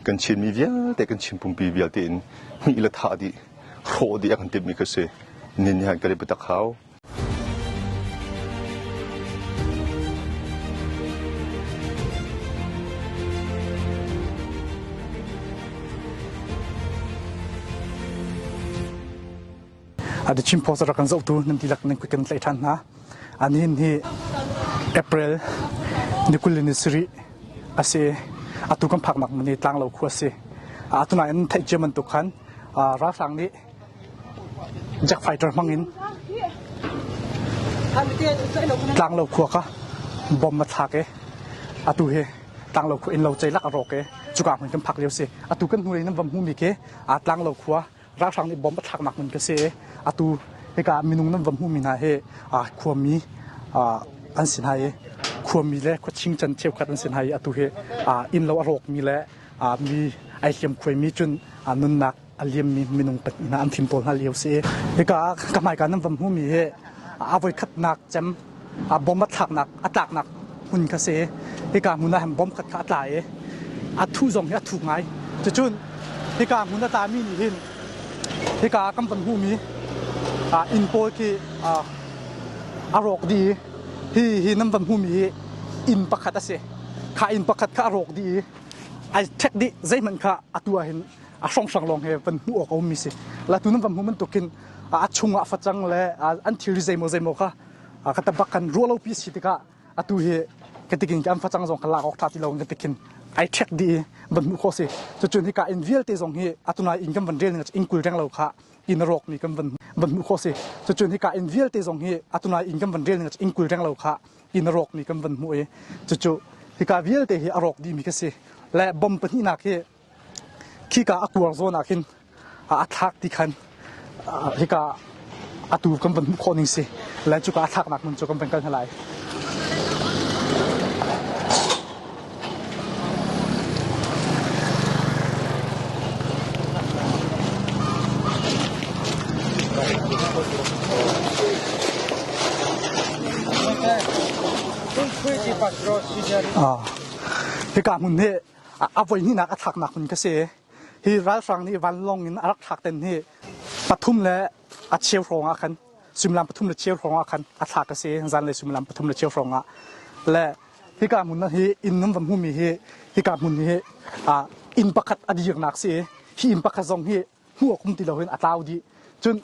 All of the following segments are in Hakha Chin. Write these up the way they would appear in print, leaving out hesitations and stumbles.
Kan Chinmi vialte kan Chin pumpi vialte in hmih le thah dih, hrawh dih a kan timhmi kha si. Nin hi han kan i biatak hau. A The Chin Post rak kan zohtu nan dihlak nan kan tlaih ṭhan hna. Anihin hi April ni 20 ni sarih a si. Atu kan phaknak hmun hi Tlanglo khua a si. Atu nain theih cia bantuk khan ralhrang nih jet fighter hmang in Tlanglo khua kha bomb a thlak i atu hi Tlanglo khua innlo ceilak a rawk i cuka hmun kan phak lio si. Atu kan hnulei nan va hmuhmi khi Tlanglo khua ralhrang nih bomb a thlaknak hmun ka si i atu hika minung nan va hmuhmi hna hi khuami an si hna i khuami le khuaching can cheukhat an si hna i atu hi innlo a rawkmi le mi ai hliamkhuaimi cun nunnak a liammi minung pahnih hna an fimtawl hna lio si. Hika ah ka hmaika nan va hmuhmi hi a voikhatnak cem bomb a thlaknak a tlaknak hmun kha si. Hika hmun ah hin bomb khat kha a tla i a thu zong hi a thuk ngai. Cucun hika hmun a tlami nih hin hika ah kan van hmuhmi inn pawl khi a rawk dih i hi hi nan van hmuhmi hi inn pakhat a si. Kha inn pakhat kha a rawk dih i ai ṭhek dih zeihmanh kha atu ah hin a hrawnghrang lawng he van hmuh awk a ummi si. La tu nan van hmuh bantukin a chungah facang le an thilri zeimaw zeimaw kha ka tabak kan ruah lo pi si tikah atu hi ka tikin an facang zong ka lak awk ṭha ti lo ka tikin ai ṭhek dih i van hmuh khawh si. Cucun hika inn vialte zong hi atunai inn kan van rel ning inn 20 reng lo kha inn a rawkmi kan van van hmuh khawh si. Cucun hika inn vialte zong hi atunai inn kan van rel ning inn 20 reng lo kha inn a rawkmi kan van hmuh i cucu hika vialte hi a rawk dihmi ka si. Le bom pahnihnak hi Khika a kuar zawn ah khin a thlak ti khan hika atu kan van hmuh khawh ning si. Le cuka a thlaknak hmun cu kan van kal hna lai. Hika hmun hi a voihnihnak a thlaknak hmun ka si. Hi ralhrang nih vanlawng in a rak thlak ten hi pathum le a cheu hrawng ah khan suimilam pathum le cheu hrawng ah khan a thlak a si zanlei suimilam pathum le cheu hrawng ah le hika hmun hi inn nan van hmumi hi hika hmun hi inn pakhat a dirnak si hi inn pakhat zong hi hmuh awk um ti lo hin a tlau dih. Cun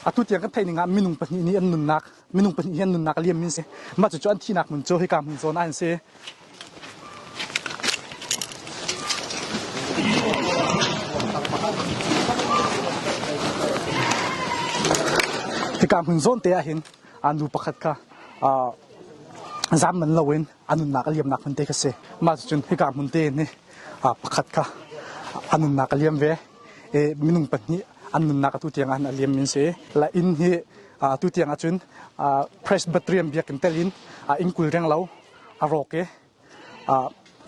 atu tiang kan theih ning ah minung pahnih nih an nunnak minung pahnih hi an nunnak a liam min si. Mah cucu an thihnak hmun cu hika hmun zawn ah an si. Hika hmun zawn te ah hin nu pakhat kha zam man loin a nunnak a liamnak hmun te kha si. Mah cucun hika hmun te hin pakhat kha a nunnak a liam ve. Minung pahnih an nunnak atu tiang ah a liam min si. La inn hi atu tiang ahcun Presbyterian biakinn tel in inn 20 reng lo a rawk i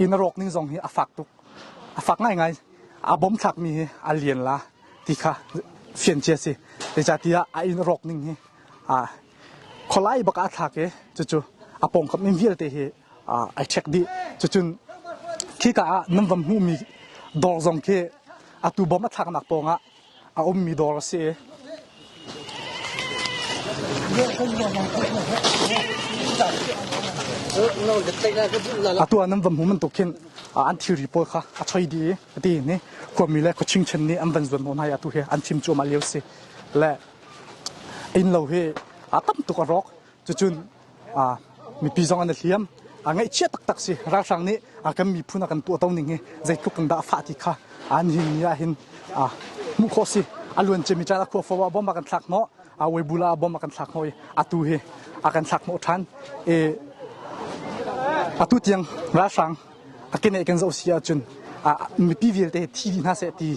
inn a rawk ning zong hi a fak tuk. A fak ngaingai. A bom thlakmi hi a lian la ti kha fian cia si. Zeicahtiah a inn a rawk ning hi khualai bak ah a thlak i cucu a pawngkam inn vialte hi ai ṭhek dih. Cucun khika ah nan van hmuhmi dawr zong khi atu bom a thlaknak pawngah a ummi dawr a si i atu ah nan van hmu bantuk khin an thilri pawl kha a choi dih i ati ni khuami le khuachingchen nih an van zuan hnawh hna i atu hi an chim cuahmah lio si le innlo hi a tam tuk a rawk Cucun mipi zong an i hliam. A ngaihchia taktak si. Ralhrang nih kan miphun a kan tuahto ning hi zeitluk in dah a fah ti kha an hin ni ah hin hmuh khawh si. A luan ciami caan a khua fo ah bom a kan thlak hnawh. A weibula ah bom a kan thlak hnawh i atu hi a kan thlak hnawh ṭhan. I atu tiang ralhrang a keneh kan zoh si ahcun mipi vialte thi dih hna seh ti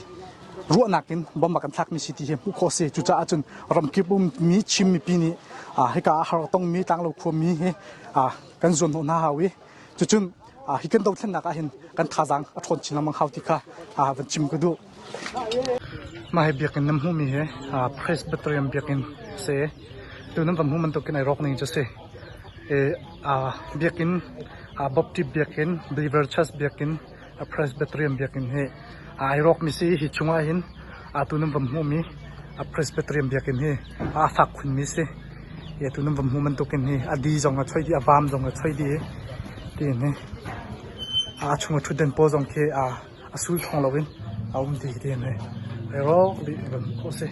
ruahnak in bomb a kan thlakmi si ti hi hmuh khawh si. Cucaah cun ramkip ummi Chin mipi nih hika ah har tongmi tlanglo khuami hi kan zuanhnawh hna hau i cucun hi kan dothlennak ah hin kan thazaang a ṭhawn chin lengmang hau ti kha van chim ka duh. Mah hi biakinn nan hmuhmi hi Presbyterian biakinn a si. Tu nan van hmuh bantuk in ai rawk ning cu si. Biakinn, Baptist biakinn, Believer Church biakinn, Presbyterian biakinn hi ai rawkmi si. Hi chungah hin atu nan van hmuhmi Presbyterian biakinn hi a fak khunmi si. Atu nan van hmuh bantuk in hi a di zong a choi dih, a vam zong a choi dih i tiin hi a chung a ṭhutden pawl zong khi a sul thawng loin a um ti ti an ai rawk dih van hmuh khawh si.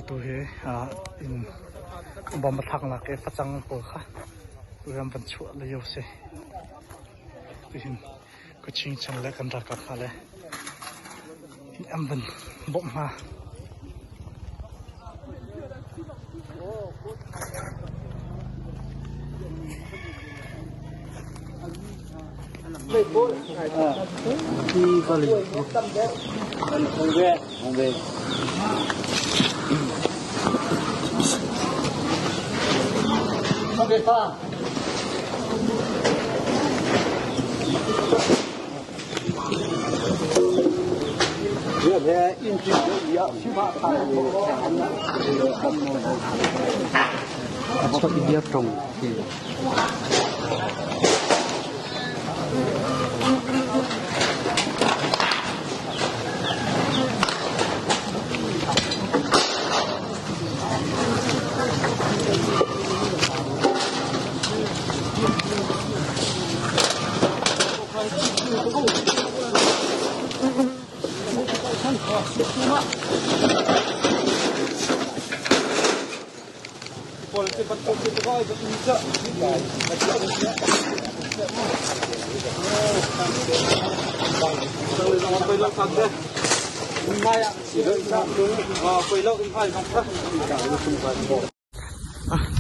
Tu hi inn bomb a thlaknak i facang pawl kha ram van chuah lio a si. Tuhin khuaching chung le kan ralkap hna le an van bawmh hna.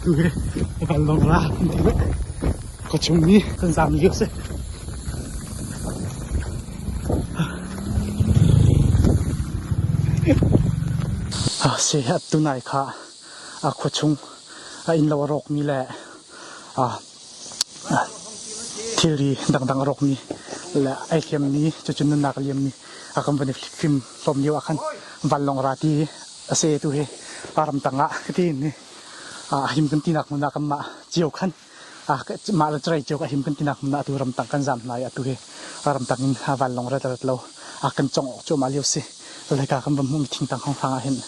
Tu hi vanlawng ra an ti bak. Khuachung mi kan zaam lio si. Si tunai kha khuachung a innlo a rawkmi le thilri dangdang a rawkmi le ai hliammi cucun nunnak a liammi a kan van i fim hlawm lio ah khan vanlawng ra ti a si tu hi ramtang ah ka ti ni a him kan tinak hmun ah kanmah cio khan mah le carei cio ka him kan tinak hmun ah atu ramtang kan zam hna i atu hi ramtang in vanlawng rat rat lo a kan cong awk cuahmah lio si leka kan va hmuhmi thingtang hongthang ah hin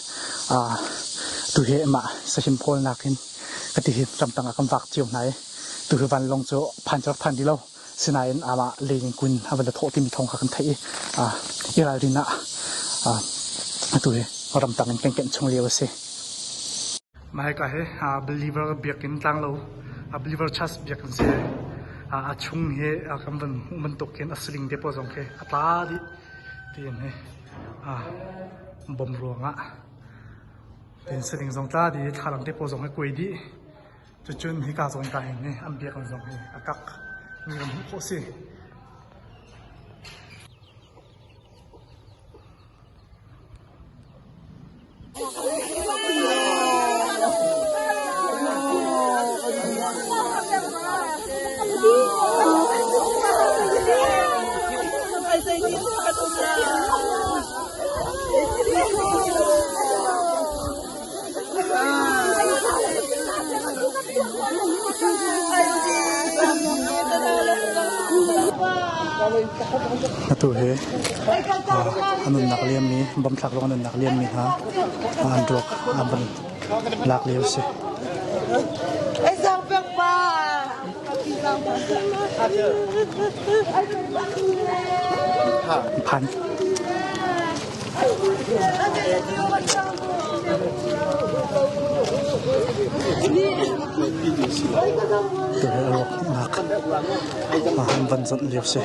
tu hi mah sahim kawlnak in ka ti hi ramtang ah kan vak cio hna i tu hi vanlawng cu phan cu rak phan ti lo sinain amah leng in kun a van thawh timi thawng kha kan theih i i ralrin ah atu hi ramtang in kan kenh chung lio a si. Mah hika hi believer biakinn tlanglo believer church biakinn si. A chung hi kan van hmuh bantuk khin a siling te pawl zong khi a tla dih tiin hi bom ruangah tiin siling zong tla dih thlalang te pawl zong hi kuai dih. Cucun hika zawn ka hin hi an biakinn zong hi a kak mi kan hmuh khawh si. Atu hi a nunnak liammi bomb thlak ruang a nunnak liammi hna an ruak an van lak lio a si. Phan. Tu hi a ruak nak an van zonh lio si.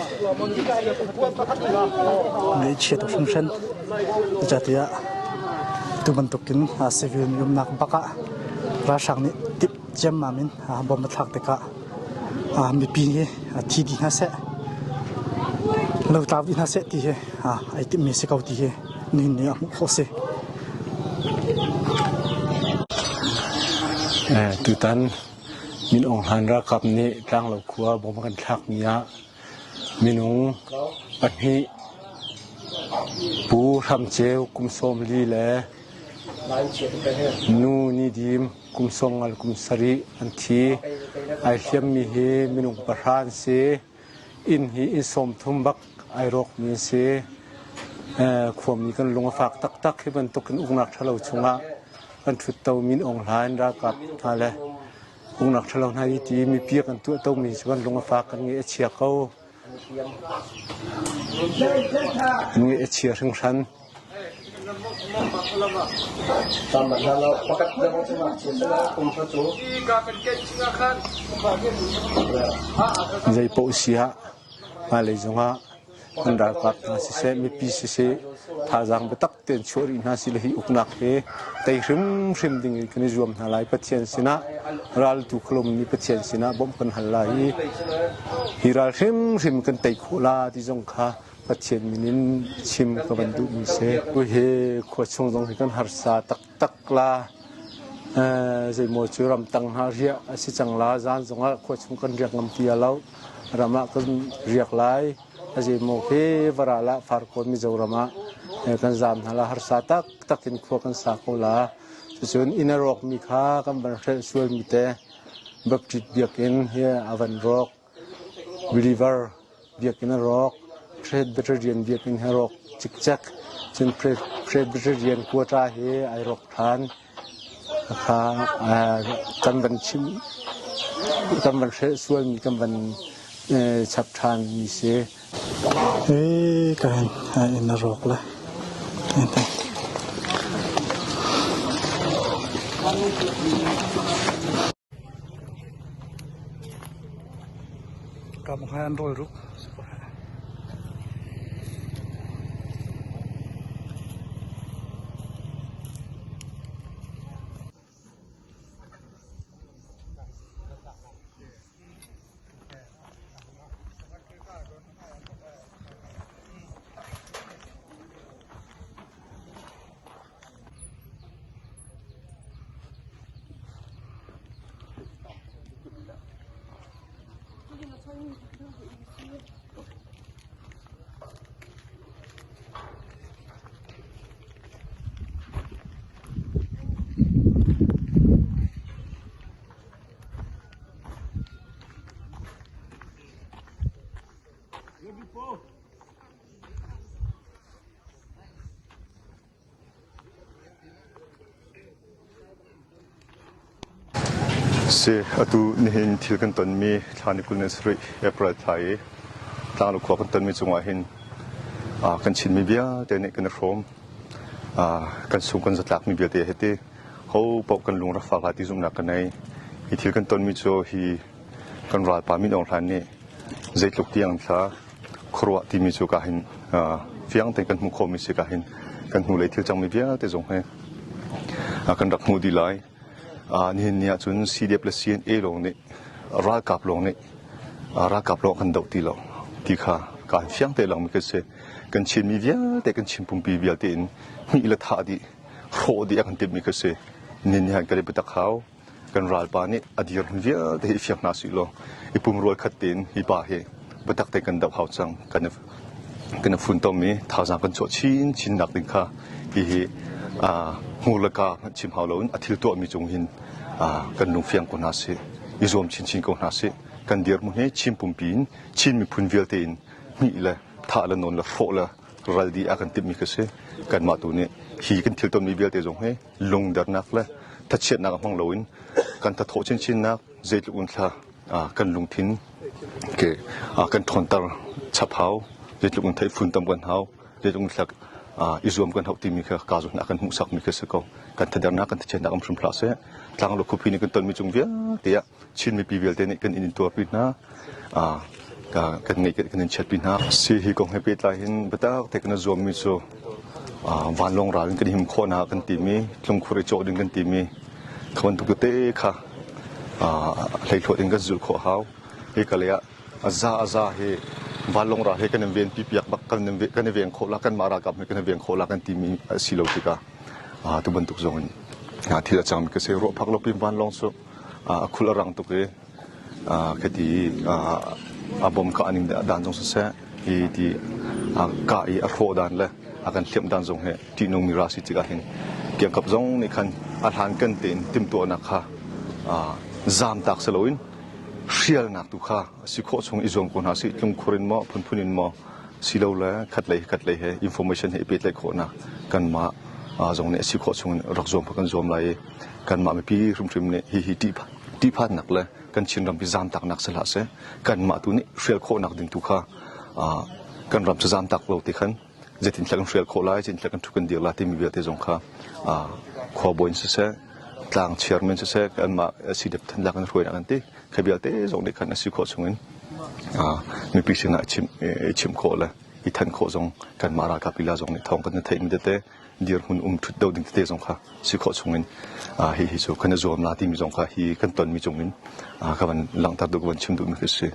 Ngaihchia tuk hringhran. Zeicahtiah tu bantukin civil mi umnak bak ah ralhrang nih tip ciammam in bomb a thlak tikah mipi hi thi dih hna seh, lotlau dih hna seh ti hi ai timhmi si ko ti hi nihin ni ah hmuh khawh a si. Tutan Min Aung Hlaing ralkap nih Tlanglo khua bomb a kan thlakmi ah minung pahnih Pu Hram Ceu kum 40 le Nu Ni Dim kum 90 kum sarih an thi. Ai hliammi hi minung pahra an si. Inn hi inn 30 bak ai rawkmi an si. Khuami kan lung a fak taktak. Hi bantuk in uknak ṭhalo chungah kan ṭhutto Min Aung Hlaing ralkap hna le uknak ṭhalo hna hi ti mipi kan tuahtomi cu kan lung a fak, kan ngaih a chia ko. Kan ngaih a chia hringhran. Zei paoh si ah hmailei zongah kan ralkap hna siseh, mipi siseh, thazaang biatak tein chuah rih hna sile hi uknak hi tei hrimhrim ding in kan i zuam hna lai. Pathian sinah raltu khualum nih Pathian sinah bawmh kan hal lai i hi ral hrimhrim kan tei khawh la ti zong kha Pathian min in chim ka van duhmi si. Hi khua chung zong hi kan harsa taktak la. Zeimaw cu ramtang hna riah a si cang la. Zan zongah khua chung kan riak ngam ti lo. Ram ah kan riak lai. A zeimaw khi varal ah Farkawn Mizoram ah kan zaam hna la. Harsa taktak in khua kan sa ko la. Cucun inn a rawkmi kha kan van hrelh sualmi te Baptist biakinn hi a van rawk. Believer biakinn a rawk. Presbyterian biakinn hi a rawk cikcek. Cun Presbyterian quota hi ai rawk ṭhan. Kha kan van chim kan van hrelh sualmi kan van chap ṭhanmi si. Hi ka hin inn a rawk le. Ka an rawl ruk. Si, atu nihin thil kan tonmi thla ni 27 April thla i Tlanglo khua kan tonmi cungah hin kan Chinmi vialte nih kan i hrawm. Kan sung kan zatlakmi vialte hiti ho paoh kan lung rak fak lai ti zumhnak ka nei. Hi thil kan tonmi cu hi kan ralpa Min Aung Hlaing nih zeitluk tiang thla khuaruah timi cu ka hin fiang tein kan hmuh khawhmi si ka hin kan hnulei thil cangmi vialte zong hi kan rak hmuh dih lai. Nihin ni ahcun CDF le CNA lawng nih ralkap lawng nih ralkap lawng kan doh ti lo ti kha kaan fiang te langmi kan si. Kan Chinmi vialte kan Chin pumpi vialte in hmih le thah dih hrawh dih a kan timhmi kha si. Nihin ni han kan i biatak hau. Kan ralpa nih a dirhmun vialte hi i fiang hna sih law i pumrual khat tein hi pa hi biatak tein kan doh hau cang. Kan i kan i funtom i thazaang kan chuah chinchin nak ding kha hihi hmur le ka hmanh chim hau loin a thil tuahmi cung hin kan lungfiang ko hna sih i zuam chinchin ko hna sih. Kan dirhmun hi Chin pumpi in Chin miphun vialte in hmih le. Thah le nawn le hrawh le ral dih a kan timhmi kha si. Kanmah tu nih hi kan thil tonmi vialte zong hi lungdernak le thachiatnak a hmang loin kan thathawh chinchinnak zeitluk in thla kan lungthin ke kan ṭhawnter chap hau, zeitluk in theih funtom kan hau, zeitluk in thla i zuam kan hauh timi kha ka zawn ah kan hmuhsakmi kha si ko. Kan thadernak kan thachiatnak um hrim hlah seh. Tlanglo khuapi nih kan tonmi cung vialte ah Chin mipi vialte nih kan in tuarpi hna. Kan ngeih kan in chiatpi hna. Si hi kong he pehtlai hin biatak te kan i zuammi cu vanlawng ral in kan him khawhnak kan timi, tlungkhur i cawh ding kan timi kha bantuk tete kha hleihluat in kan zulh khawh hau. Hi ka lei ah a za a za hi vanlawng ral he kan in venpi piak bak kan i veng khawh la kanmah ralkap nih kan i veng khawh la kan timi a si lo tikah tu bantuk zong in thil a cangmi ka si. Ruahphak lo pin vanlawng cu a khul a rang tuk i khati a bom kah ning dan zong siseh hi ti kah i a hrawh dan le a kan hliamh dan zong hi ṭihnungmi ra si tikah hin kiangkap zong nih khan a hlan kan tein timhtuahnak kha zaamtak si loin hrialnak tu kha si khawh chung i zuam ko hna sih tlungkhur in maw phunphun in maw silole khatlei khatlei he information he i pehtlaih khawhnak kanmah zong nih a si khawh chung in rak zuam kha kan zuam lai i kanmah mipi hrimhrim nih hihi ṭihphannak le kan Chinram hi zaamtaknak si hlah seh kanmah tu nih hrial khawhnak ding tu kha kan ram cu zaamtak lo ti khan zeitinthla kan hrial khawh lai zeitinthla kan ṭhu kan dir la timi vialte zong kha khuabawi in siseh tlang chairman siseh kanmah CDF thanlak in hruainak an ti kha vialte zong nih khan a si khawh chungin mipi sinah i chimh khawh le i thanh khawh zong kanmah ralkap lila zong nih thawng kan theihmi tete dirhmun um ṭhut do ding tete zong kha si khawh chungin hi hi cu kan i zuam la timi zong kha hi kan tonmi cungin ka van langhter duh ka van chim duhmi khi si.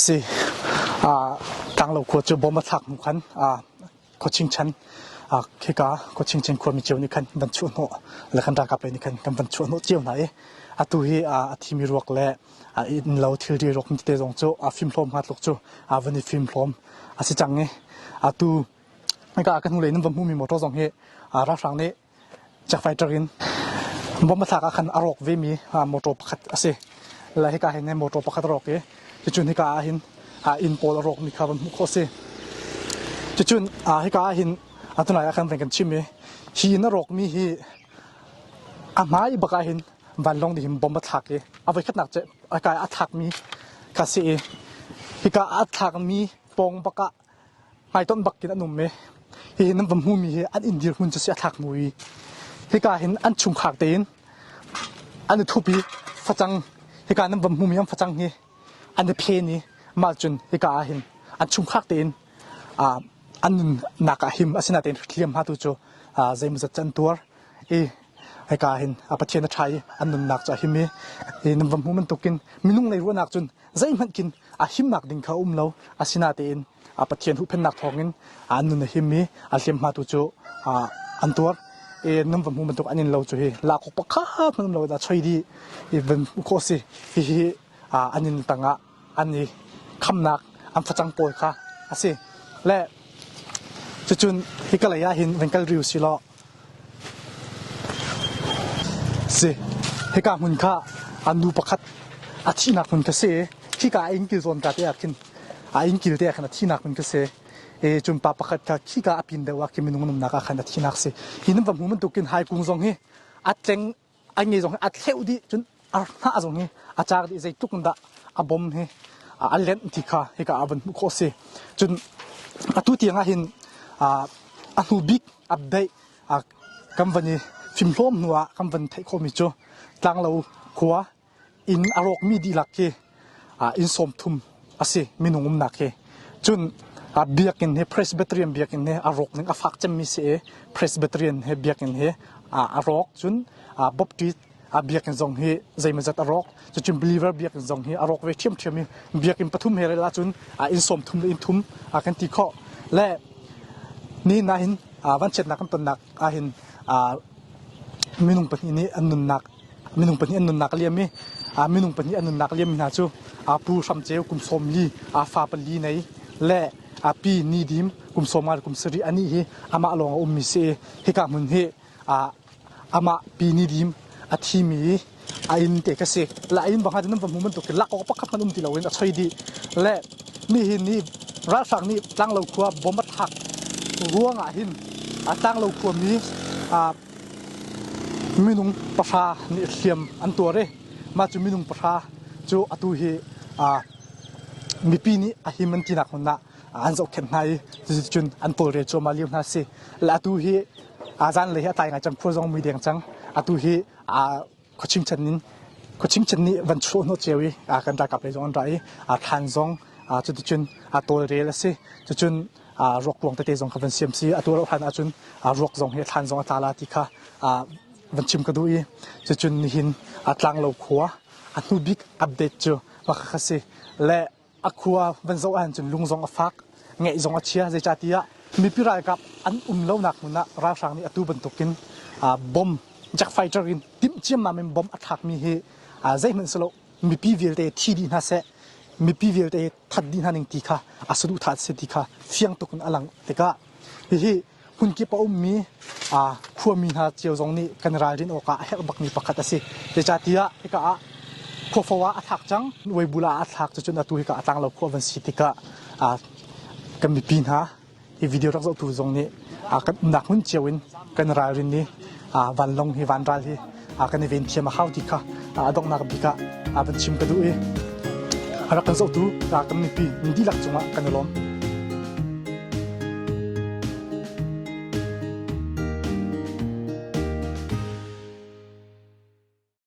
Si. Tlanglo khua cu bom a thlak hnu khan khuaching chan khika khuaching chan khuami cio nih khan van chuah hnawh le kan ralkap lei nih khan kan van chuah hnawh cio hna i atu hi a thimi ruak le innlo thilri ruak tete zong cu a fimhlawm hnga tluk cu a van i fimhlawm a si cang i atu hika kan hnulei nan va hmuhmi motor zong hi ralhrang nih Jet fighter in bomb a thlak ah khan a rawk vemi motor pakhat a si. Le hika hin motor pakhat a rawk i cucun hika ah hin inn pawl a rawkmi kha van hmuh khawh a si. Cucun hika ah hin atunai ah khan van kan chim i hi inn a rawkmi hi a hmai bak ah hin vanlawng nih hin bomb a thlak i a voikhatnak cu hika a thlakmi kha si i hika a thlakmi pawng bak ah hmaitonh bak in an um i hihi nan va hmumi hi an inn dirhmun cu si a thlak hnu i hika hin an chungkhar tein an i thup i facang hika nan va hmumi an facang hi an i phen i mah cun hika ah hin an chungkhar tein an nunnak ah him asinain hliamhma tu cu zeimawzat cu an tuar i hika hin Pathian a ṭha i an nunnak cu a him i nan va hmu bantukin minung lei ruahnak cun zeihmanh khin a himnak ding kha a um lo asinatein a Pathian huhphennak thawngin an nun a him i a hliamhma tu cu an tuar i nan va hmu bantuk an in lo cu hi lahkhok pakhat hmanh um lo da choi dih i van hmuh khawh si hihi an inn tangah an i khamnak an facang pawl kha a si le cucun hika lei ah hin van kal riu si law Si. Hika hmun kha an nu pakhat a thihnak hmun kha si. Khika a innkil zawn ka te ah khin a innkil te ah khan a thihnak hmun kha si. E cun pa pakhat kha khika a pin deuh ah khin minung numnak ah khan a thihnak si. Hi nan va hmu bantukin hai kung zong hi a tleng a nge zong hi a thleuh dih cun a hnah zong hi a car dih zeitluk in dah a bom hi a lenh ti kha hika ah van hmuh khawh si. Cun atu tiang ah hin a hnu bik update kan van i fimhlawm hnu ah kan van theih khawhmi cu Tlanglo khua inn a rawkmi dihlak khi inn 30 a si minung umnak hi. Cun biakinn hi Presbyterian biakinn hi a rawk ning a fak cemmi si i Presbyterian he biakinn hi a rawk cun Baptist biakinn zong hi zeimawzat a rawk cucun believer biakinn zong hi a rawk ve ṭhiamṭhiam i biakinn pathum he rel ahcun inn 30 le inn thum kan ti khawh le nihin ah hin vanchiatnak kan tonnak ah hin minung pahnih nih an nunnak minung pahnih an nunnak a liam i minung pahnih an nunnak a liammi hna cu Pu Hram Ceu kum 40 fa pali nei. Le a pi Ni Dim kum 50 le kum 70 anih hi amah lawng a ummi si i hika hmun hi amah pi Ni Dim a thimi i a inn te ka si. Le a inn bang ah nan va hmu bantuk lak awk pakhat hmanh um ti loin a choi dih. Le nihin ni ralhrang nih Tlanglo khua bom a thlak ruangah hin Tlanglo khuami minung pahra nih hliam an tuar i mah cu minung pahra cu atu hi mipi nih a him an tinak hmun ah an zohkhenh hna i cuticun an tawlrel cuahmah lio hna a si. Le atu hi zanlei hi a tlai ngai cang khua zong mui deng cang. Atu hi khuaching chan in khuaching chan nih van chuah hnawh cio i kan ralkap lei zong an ra i thlan zong cuticun tawlrel a si. Cucun ruak kuang tete zong kha van siam si. Atu rauh hlan ahcun ruak zong hi thlan zong a tla la ti kha van chim ka duh i cucun nihin Tlanglo khua a hnu bik update cu mah kha si. Le a khua van zoh ahcun lung zong a fak, ngeih zong a chia. Zeicahtiah mipi ralkap an um lonak hmun ah ralhrang nih atu bantukin bomb jet fighter in timh ciammam in bomb a thlakmi hi zeihmanh si lo mipi vialte thi dih hna seh mipi vialte that dih hna ning ti kha a saduhthah si ti kha fiang tuk in a lang tikah hihi hmunkip a ummi khuami hna cio zong nih kan ralrin awkah a herh bakmi pakhat a si. Zeicahtiah hika ah khuafo ah a thlak cang, Weibula ah a thlak cucun atu hika a tlanglo khua van si tikah kan mipi hna hi video rak zohtu zong nih kan umnak hmun cio in kan ralrin i vanlawng hi vanral hi kan i ven thiam a hau ti kha a donghnak bik ah van chim ka duh i a rak kan zohtu kan mipi dihlak cungah kan i lawm.